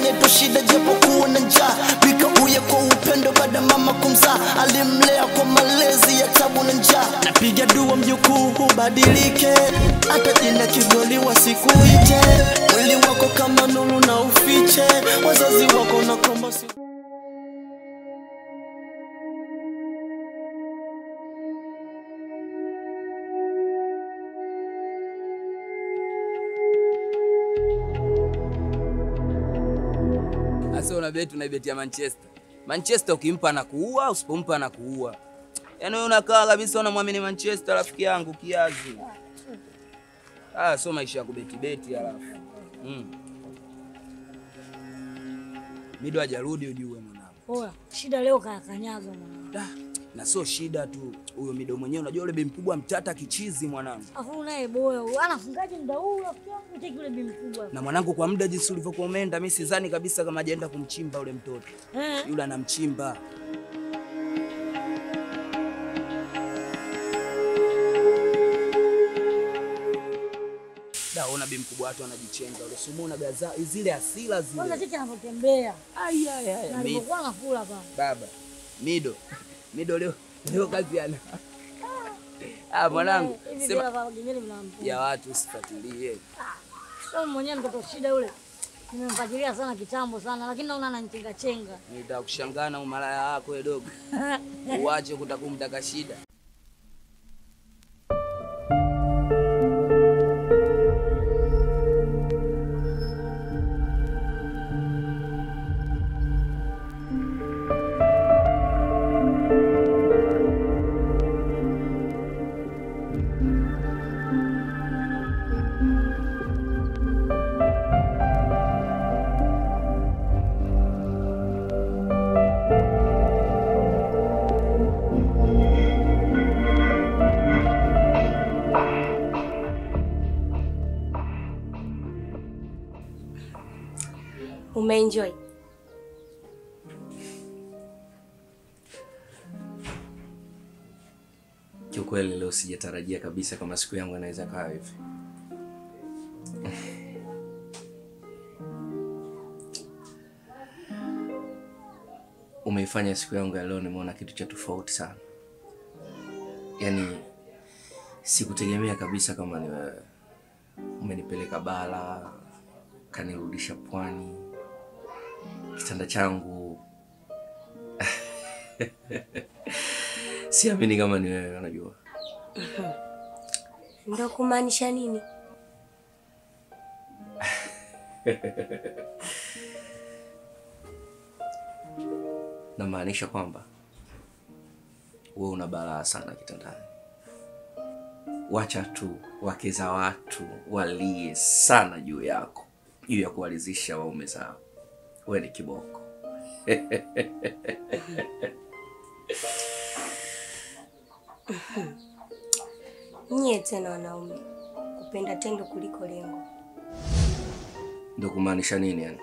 Anaitwa Shida japokuwa na njaa. Bika uya kwa upendo baada mama kumzaa. Alimlea kwa malezi ya tabu na njaa. Napiga dua mjukuu ubadilike, hata jina Kigoli wasikuite. Mwili wako kama nuru na ufiche, wazazi wako na komba si. Asa una beti unaibeti ya Manchester. Manchester ukimpa na kuua, usipompa na kuua. Yaani wewe unakaa kabisa unamwamini Manchester rafiki yangu kiazi. Ah, sio maisha ya kubeti beti alafu. Mido hajarudi ujue mwanangu. Oya, Shida leo kakanyaga mwanangu. Na sio shida tu, huyo Mido mwenyewe unajua yule bi mkubwa mtata kichizi mwanangu. Afu naye boya, anafungaje muda huu rafiki yangu utaki yule bi mkubwa. Na mwanangu kwa muda jinsi ulivyokuwa umeenda mimi sidhani kabisa kama hajaenda kumchimba yule mtoto. Yule anamchimba. Ona bi mkubwa watu anajichenga yule sumu na gaza zile asila zile. Kwanza chicha anapotembea. Ai ai ai. Nilipokuwa nakula baba. Baba. Mido. Mido leo kazi ana. Ah mwanangu, sema ya watu usifuatilie. Sio mwenyewe mtoto Shida yule. Nimemfuatilia sana kitambo sana lakini naona ananichenga chenga. Nitakushangaa na umalaya wako wewe dogo. Uache kutakumtaka Shida. Umeenjoy? Kiukweli leo sijatarajia kabisa kama siku yangu inaweza kawa hivi. Umeifanya siku yangu ya leo nimeona kitu cha tofauti sana. Yaani sikutegemea kabisa kama ni wewe. Umenipeleka bara, kanirudisha pwani. Kitanda changu. Siamini kama ni wewe unajua. Ndio kumaanisha nini? Namaanisha kwamba wewe una balaa sana kitandani. Wacha tu wake za watu walie sana juu yako, juu ya kuwalizisha waume zao. Wewe ni kiboko. Nyie tena wanaume kupenda tendo kuliko lengo. Ndio kumaanisha nini yani?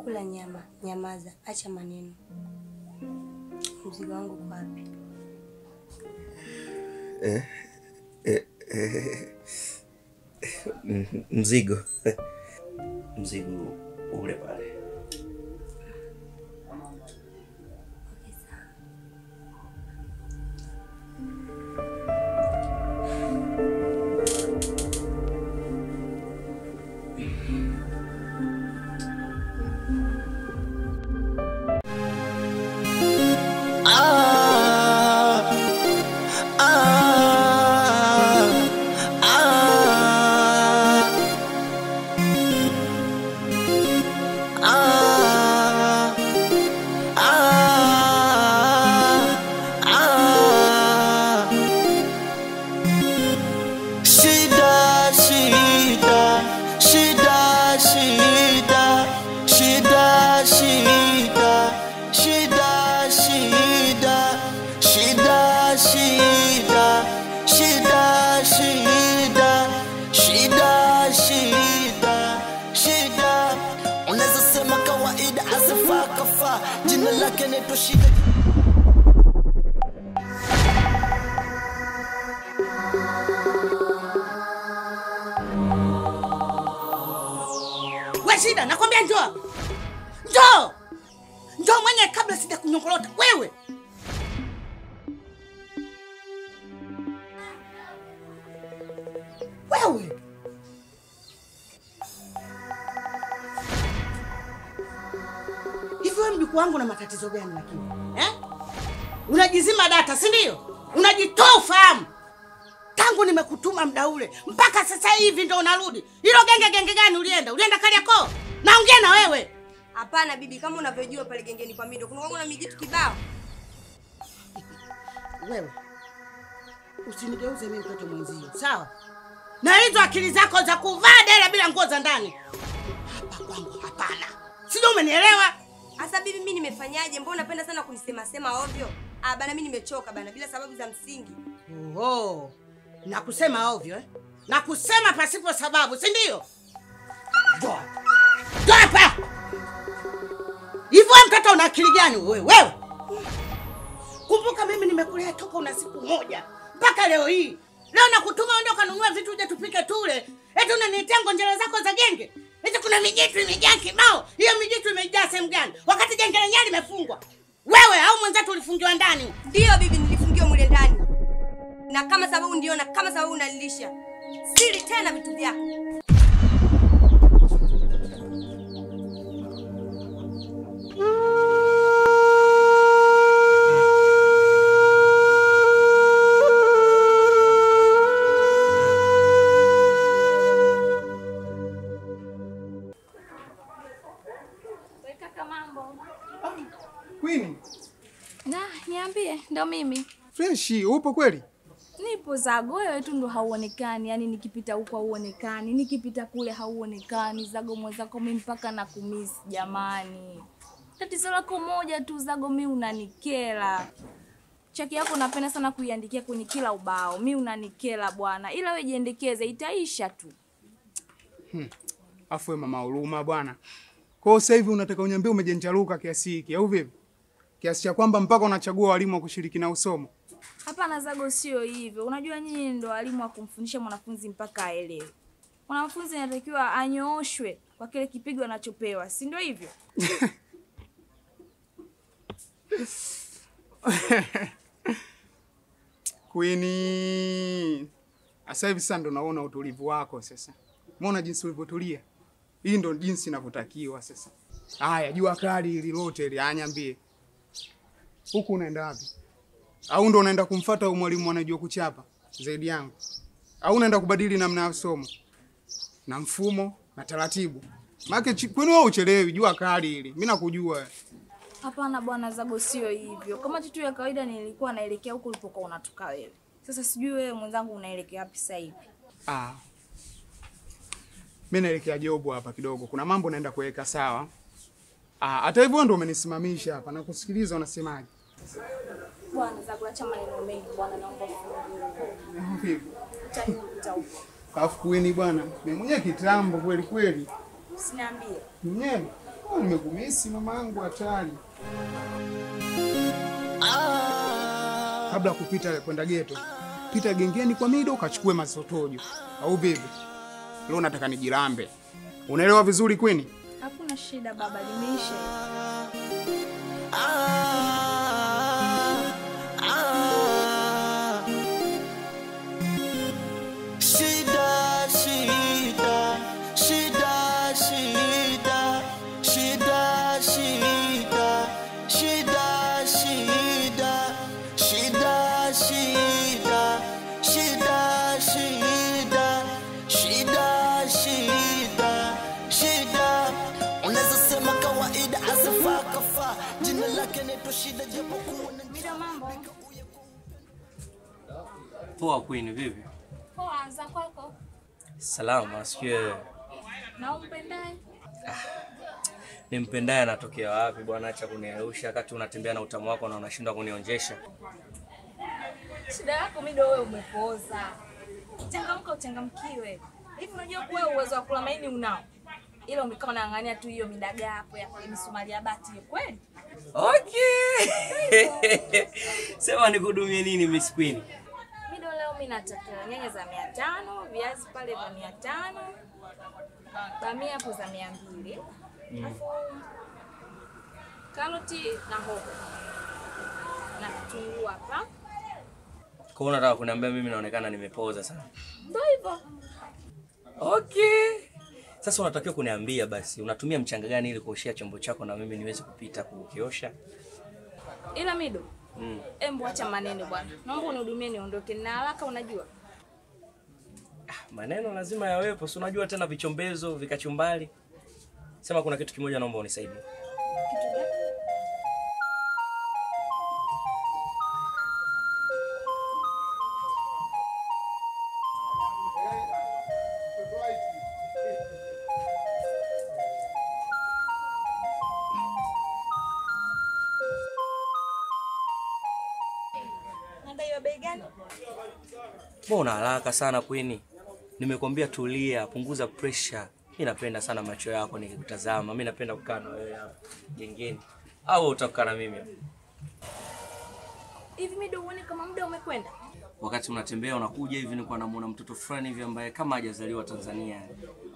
Kula nyama, nyamaza, acha maneno. Mzigo wangu uko wapi? Mzigo. Mzigo ule pale. Okay, sawa. Shida, shida, shida, shida, shida. naitwa Shida. We Shida, nakwambia njoo. Njoo. Njoo mwenye kabla sija kunyongolota wewe. Wewe. Hivi wewe mjukuu wangu na matatizo gani lakini? Eh? Unajizima data, si ndio? Unajitoa ufahamu. Tangu nimekutuma muda ule mpaka sasa hivi ndio unarudi. Hilo genge genge gani ulienda? Ulienda Kariakoo? Naongea na wewe. Hapana bibi, kama unavyojua pale gengeni kwa Mido kuna kuna mijitu kibao. Wewe usinigeuze mimi mtoto mwenzio, sawa? Na hizo akili zako za kuvaa dera bila nguo za ndani. Hapa kwangu hapana. Sijui umenielewa? Asa bibi, mimi nimefanyaje? Mbona unapenda sana kunisema sema ovyo? Ah bana, mimi nimechoka bana bila sababu za msingi. Oho. Na kusema ovyo eh? Na kusema pasipo sababu, si ndio? Njoo. Njoo hapa. Hivyo mtoto una akili gani wewe? Wewe. Kumbuka mimi nimekulea toka una siku moja mpaka leo hii. Leo nakutuma uende kanunue vitu uje tupike tule. Eti unaniletea ngonjera zako za genge? Eti kuna mijitu imejaa kibao. Hiyo mijitu imejaa sehemu gani? Wakati genge lenyewe limefungwa. Wewe au mwenzetu ulifungiwa ndani? Ndio bibi, nilifungiwa mule ndani. Na kama sababu ndio, na kama sababu unalilisha. Siri tena vitu vyako. Queen. Na, niambie, ndo mimi. Freshi, upo kweli? Nipo Zago, wewe tu ndo hauonekani. Yaani nikipita huko hauonekani, nikipita kule hauonekani. Zago mwenzako mimi mpaka nakumisi jamani. Tatizo lako moja tu Zago, mimi unanikera. Chaki yako napenda sana kuiandikia kwenye kila ubao. Mimi unanikera bwana. Ila wewe jiendekeze, itaisha tu. Afu mama huruma bwana. Kwa hiyo sasa hivi unataka uniambie umejenjaruka kiasi hiki au vipi? Kiasi cha kwamba mpaka unachagua walimu wa kushiriki na usomo. Hapana Zago, sio hivyo. Unajua nyinyi ndio walimu wa kumfundisha mwanafunzi mpaka aelewe. Mwanafunzi anatakiwa anyooshwe kwa kile kipigo anachopewa, si ndio hivyo? Queen, sasa hivi sasa ndo naona utulivu wako sasa. Umeona jinsi ulivyotulia? Hii ndo jinsi inavyotakiwa sasa. Haya, jua kali hili lote ili anyambie. Huku unaenda wapi? Au ndo unaenda kumfuata huyo mwalimu anajua kuchapa zaidi yangu? Au unaenda kubadili namna ya somo na mfumo na taratibu? Maana kwani wewe uchelewi, jua kali hili. Mimi nakujua. Hapana bwana Zago, sio hivyo. Kama kitu ya kawaida nilikuwa naelekea huko ulipokuwa unatoka wewe. Sasa sijui wewe mwenzangu unaelekea wapi sasa hivi? Ah. Mimi naelekea jobu hapa kidogo. Kuna mambo naenda kuweka sawa. Ah, hata hivyo ndio umenisimamisha hapa na kusikiliza unasemaje? Bwana Zago, acha maneno mengi bwana, naomba ufungue. Utanikuta huko. Alafu kueni bwana, mimi mwenyewe kitambo kweli kweli. Usiniambie. Mwenyewe nimekumisi mamangu hatari. Kabla kupita kwenda geto, pita gengeni kwa Mido ukachukue masotojo. Au vipi? Leo nataka nijilambe. Unaelewa vizuri Queen? Hakuna shida baba, limeisha. Shida, shida, shida, shida, shida, shida, shida, shida, shida, shida, shida, shida, shida, shida, shida. Unaweza sema kawaida asafa kafa. Jina lake ni Shida japokuwa na Mido, mambo. Poa Queen, vipi? Poa, za kwako? Salama, sijui. Na umpendaye? Nimpendaye anatokea wapi bwana? Acha kuniarusha wakati unatembea na utamu wako na unashindwa kunionjesha. Shida yako Mido, wewe umepooza. Changamka uchangamkiwe. Hivi unajua kuwa uwezo wa kula maini unao? Ila umekaa unaangalia tu hiyo midagaa hapo ya misumari ya bati hiyo kweli? Okay. Sema nikuhudumie nini Miss Queen? Mido leo mimi nataka nyanya za 500, viazi pale vya 500, bamia hapo za 200. Alafu karoti na hoho. Na kitunguu hapa. Kwa hiyo unataka kuniambia mimi naonekana nimepoza sana? Ndio hivyo. Okay. Sasa unatakiwa kuniambia basi unatumia mchanga gani ili kuoshea chombo chako na mimi niweze kupita kukiosha? Ila Mido. Embu acha maneno bwana. Naomba unihudumie niondoke na haraka unajua. Maneno lazima yawepo, si unajua tena vichombezo, vikachumbali. Sema kuna kitu kimoja naomba unisaidie. Kitu gani? Mbona haraka sana Queen? Nimekwambia tulia, punguza pressure. Mimi napenda sana macho yako nikikutazama. Mimi napenda kukaa na wewe hapa gengeni. Au utakaa na mimi? Hivi Mido uone kama muda umekwenda? Wakati unatembea unakuja hivi nilikuwa namuona mtoto fulani hivi ambaye kama hajazaliwa Tanzania.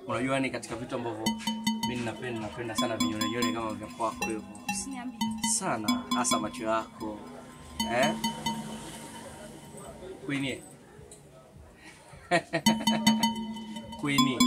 Unajua ni katika vitu ambavyo mimi napenda sana vinyolenyole kama vya kwako hivyo. Usiniambie. Sana, hasa macho yako. Eh? Queen. Queen.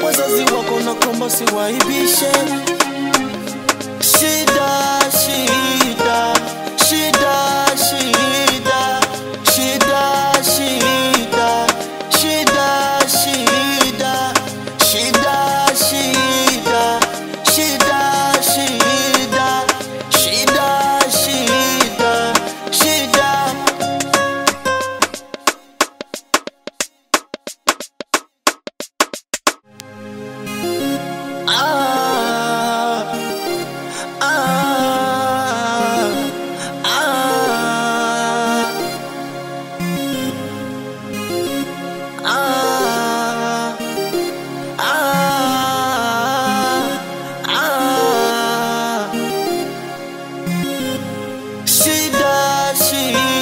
Wazazi wako na komba siwaibishe. Shida, shida.